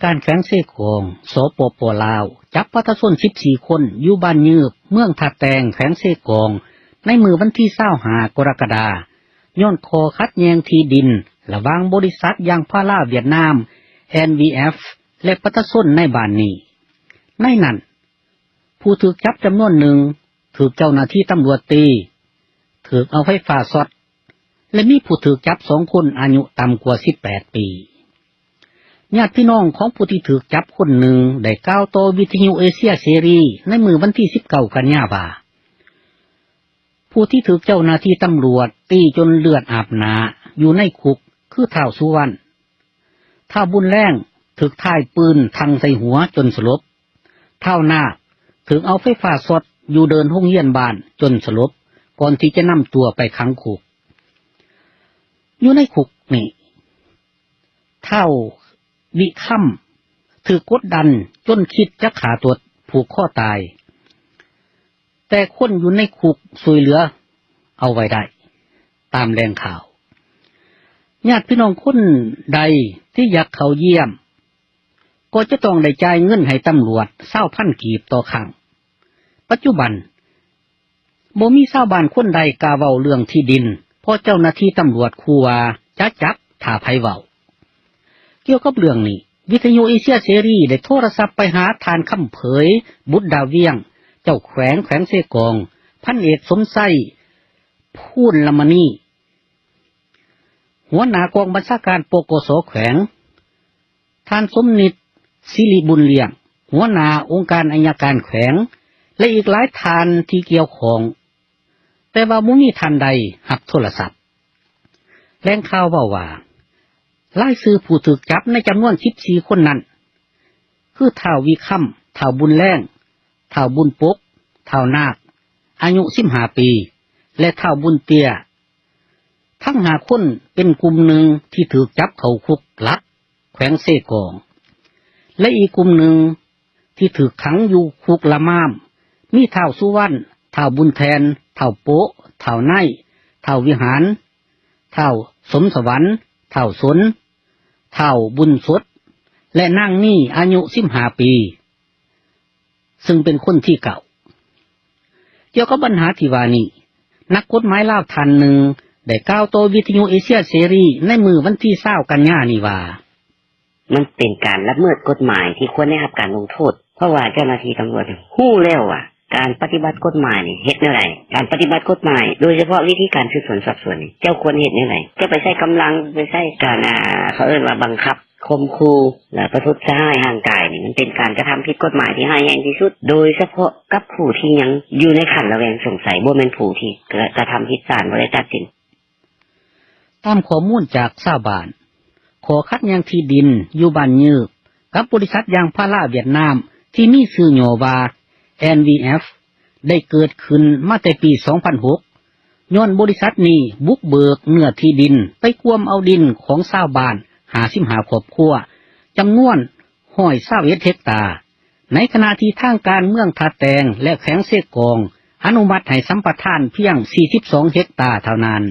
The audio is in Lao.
ການແຂວງເຊກອງ ສປປ ລາວ ຈັບປະຊາຊົນສິບສີ່ຄົນ ຢູ່ບ້ານຍືບ ເມືອງທ່າແຕງ ແຂວງເຊກອງ ໃນມື້ວັນທີຊາວຫ້າ ກໍລະກະດາ ຍ້ອນຂໍ້ຂັດແຍ່ງທີ່ດິນ ລະຫວ່າງບໍລິສັດຢາງພາລາຫວຽດນາມ ແອນ ວີ ເອັຟ ແລະ ປະຊາຊົນໃນບ້ານນີ້. ໃນນັ້ນ ຜູ້ຖືກຈັບຈຳນວນໜຶ່ງ ຖືກເຈົ້າໜ້າທີ່ຕຳຫຼວດຕີ, ຖືກເອົາໄຟຟ້າຊັອດ ແລະ ມີຜູ້ຖືກຈັບສອງຄົນ ອາຍຸຕ່ຳກວ່າສິບແປດປີ. ຍາດພີ່ນ້ອງຂອງຜູ້ທີ່ຖືກຈັບຄົນໜຶ່ງ ໄດ້ກ່າວຕໍ່ວິທະຍຸເອເຊຍເສລີ ໃນມື້ວັນທີສິບເກົ້າ ກັນຍາ ວ່າ ຜູ້ທີ່ຖືກເຈົ້າໜ້າທີ່ຕຳຫຼວດຕີຈົນເລືອດອາບໜ້າຢູ່ໃນຄຸກ ຄື ທ້າວ ສຸວັນ. ທ້າວ ບຸນແລງ ຖືກທ້າຍປືນທັ່ງໃສ່ຫົວຈົນສະຫຼົບ. ທ້າວ ນາກ ຖືກເອົາໄຟຟ້າຊັອດຢູ່ເດີ່ນໂຮງຮຽນບ້ານຈົນສະຫຼົບ ກ່ອນທີ່ຈະນຳຕົວໄປຂັງຄຸກ. ຢູ່ໃນຄຸກນີ້ ທ້າວ ວິຄຳ ຖືກກົດດັນຈົນຄິດຈະຂ້າຕົວຜູກຄໍຕາຍ, ແຕ່ຄົນຢູ່ໃນຄຸກຊ່ວຍເຫຼືອເອົາໄວ້ໄດ້, ຕາມແຫຼ່ງຂ່າວ. ຍາດພີ່ນ້ອງຄົນໃດທີ່ຢາກເຂົ້າຢ້ຽມ ກໍຈະຕ້ອງໄດ້ຈ່າຍເງິນໃຫ້ຕຳຫຼວດຊາວພັນກີບຕໍ່ຄັ້ງ. ປັດຈຸບັນ ບໍ່ມີຊາວບ້ານຄົນໃດກ້າເວົ້າເລື່ອງທີ່ດິນ ເພາະເຈົ້າໜ້າທີ່ຕຳຫຼວດຂູ່ວ່າຈະຈັບຖ້າໃຜເວົ້າ. ກ່ຽວກັບເລື່ອງນີ້ ວິທະຍຸເອເຊຍເສລີ ໄດ້ໂທລະສັບໄປຫາທ່ານ ຄຳເຜີຍ ບຸດດາວຽງ ເຈົ້າແຂວງ ແຂວງເຊກອງ, ພັນເອກ ສົມໄຊ ພູນລະມະນີ ຫົວໜ້າກອງບັນຊາການ ປກສ ແຂວງ, ທ່ານ ສົມນິດ ສິລິບຸນລ້ຽງ ຫົວໜ້າອົງການໄອຍະການແຂວງ ແລະ ອີກຫຼາຍທ່ານທີ່ກ່ຽວຂ້ອງ, ແຕ່ວ່າບໍ່ມີທ່ານໃດຮັບໂທລະສັບ. ແຫຼ່ງຂ່າວເວົ້າວ່າ ລາຍຊື່ຜູ້ຖືກຈັບໃນຈຳນວນສິບສີ່ຄົນນັ້ນ ຄື ທ້າວ ວິຄຳ, ທ້າວ ບຸນແລງ, ທ້າວ ບຸນປົກ, ທ້າວ ນາກ ອາຍຸສິບຫ້າປີ ແລະ ທ້າວ ບຸນເຕ້ຍ. ທັງຫ້າຄົນເປັນກຸ່ມໜຶ່ງທີ່ຖືກຈັບເຂົ້າຄຸກຫຼັກແຂວງເຊກອງ ແລະ ອີກກຸ່ມໜຶ່ງທີ່ຖືກຂັງຢູ່ຄຸກລະມາມ ມີ ທ້າວ ສຸວັນ, ທ້າວ ບຸນແທນ, ທ້າວ ໂປະ, ທ້າວ ໄນ, ທ້າວ ວິຫານ, ທ້າວ ສົມສະຫວັນ, ທ້າວ ສົນ, ທ້າວ ບຸນສົດ ແລະ ນາງນີ ອາຍຸສິບຫ້າປີ ຊຶ່ງເປັນຄົນທີເກົ້າ. ກ່ຽວກັບບັນຫາທີ່ວ່ານີ້ ນັກກົດໝາຍລາວທ່ານໜຶ່ງໄດ້ກ່າວຕໍ່ວິທະຍຸເອເຊຍເສລີໃນມື້ວັນທີຊາວ ກັນຍານີ້ວ່າ ມັນເປັນການລະເມີດກົດໝາຍທີ່ຄວນໄດ້ຮັບການລົງໂທດ ເພາະວ່າເຈົ້າໜ້າທີ່ຕຳຫຼວດຮູ້ແລ້ວວ່າ ການປະຕິບັດກົດໝາຍນີ້ເຮັດແນວໃດ? ການປະຕິບັດກົດໝາຍ ໂດຍສະເພາະວິທີການສືບສວນສອບສວນນີ້ ເຈົ້າຄວນເຮັດແນວໃດ? ເຈົ້າໄປໃຊ້ກຳລັງ ໄປໃຊ້ການ ອ່າ ເຂົາເອີ້ນວ່າບັງຄັບ ຂົ່ມຂູ່ ແລະ ປະທຸດສະຮ້າຍຮ່າງກາຍນີ້ ມັນເປັນການກະທຳຜິດກົດໝາຍທີ່ຮ້າຍແຮງທີ່ສຸດ ໂດຍສະເພາະກັບຜູ້ທີ່ຍັງຢູ່ໃນຂັ້ນລະແວງສົງໄສ ບໍ່ແມ່ນຜູ້ທີ່ກະ ກະທຳຜິດສານບໍ່ໄດ້ຕັດສິນ. ຕາມຂໍ້ມູນຈາກຊາວບ້ານ, ຂໍ້ຂັດແຍ່ງທີ່ດິນຢູ່ບ້ານຍືບ ກັບບໍລິສັດຢາງພາລາຫວຽດນາມ ທີ່ມີຊື່ຫຍໍ້ວ່າ ແອນ ວີ ເອັຟ ໄດ້ເກີດຂຶ້ນມາແຕ່ປີສອງພັນຫົກ ຍ້ອນບໍລິສັດນີ້ບຸກເບີກເນື້ອທີ່ດິນ ໄປກວມເອົາດິນຂອງຊາວບ້ານຫ້າສິບຫ້າຄອບຄົວ ຈຳນວນຮ້ອຍຊາວເອັດເຮັກຕາ, ໃນຂະນະທີ່ທາງການເມືອງທ່າແຕງ ແລະ ແຂວງເຊກອງ ອະນຸມັດໃຫ້ສຳປະທານພຽງສີ່ສິບສອງເຮັກຕາເທົ່ານັ້ນ.